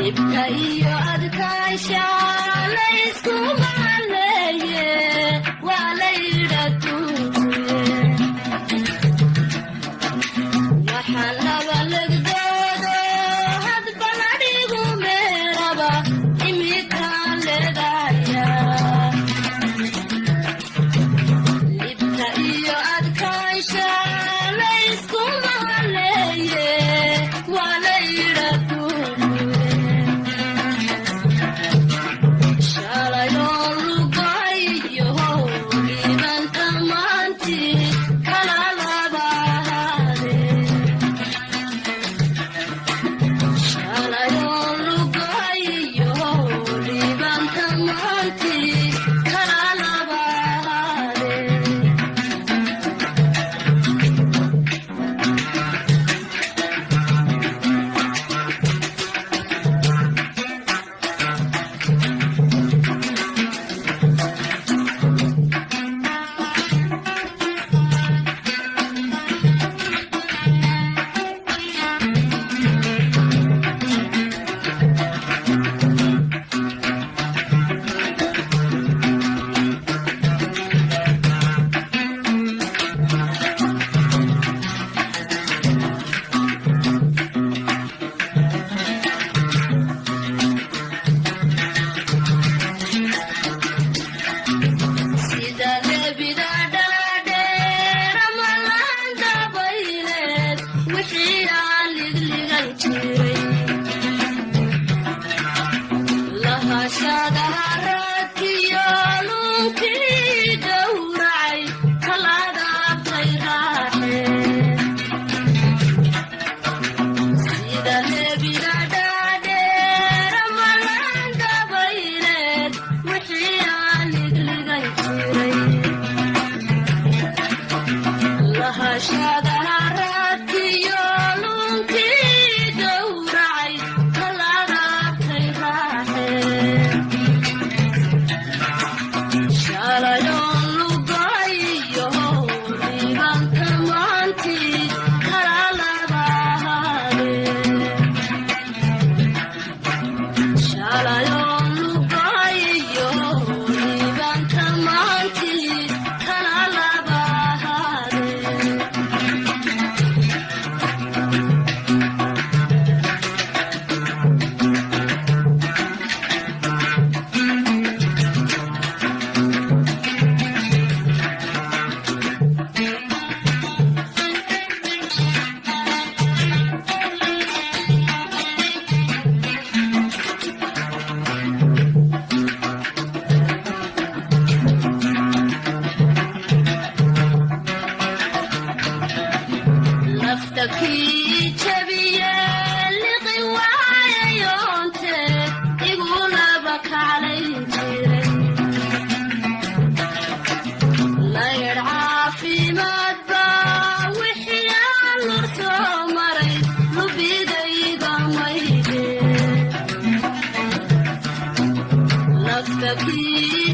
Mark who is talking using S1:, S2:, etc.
S1: Dhibka iyo adkaasha laysku mahaleeye, waa laydhatuuye. Waxaan laba legdoodo hadba ladhigu meeraba imikaan leedaya. Dhibka iyo adkaasha laysku mahaleeye, waa laydhatuuye. Shalayoo lugayo liibanta maantii kala labahaade. Shalayoo lugayo liibanta maantii kala labahaade. Sida lebida dhaadheer ama laandabayleed, wixii aan ligligan jiray, lahashada haraadkiyo luunkii gowracay kalaadaabtay raaxe. Sida lebida dhaadheer ama laandabayleed, wixii aan ligligan jiray, lahashada haraadkiyo luunkii gowracay kalaadaabtay raaxe. Shalayoon lugayo liibanka maantii kala labahaade. Shalayoon lugayo liibanka maantii kala labahaade. Lafta kii jabiye liqi waayayoonte igulaba kaclayn jiray, layadh caafimaad baa wixii aan lur soo maray lubidayga maydhe. Lafta kii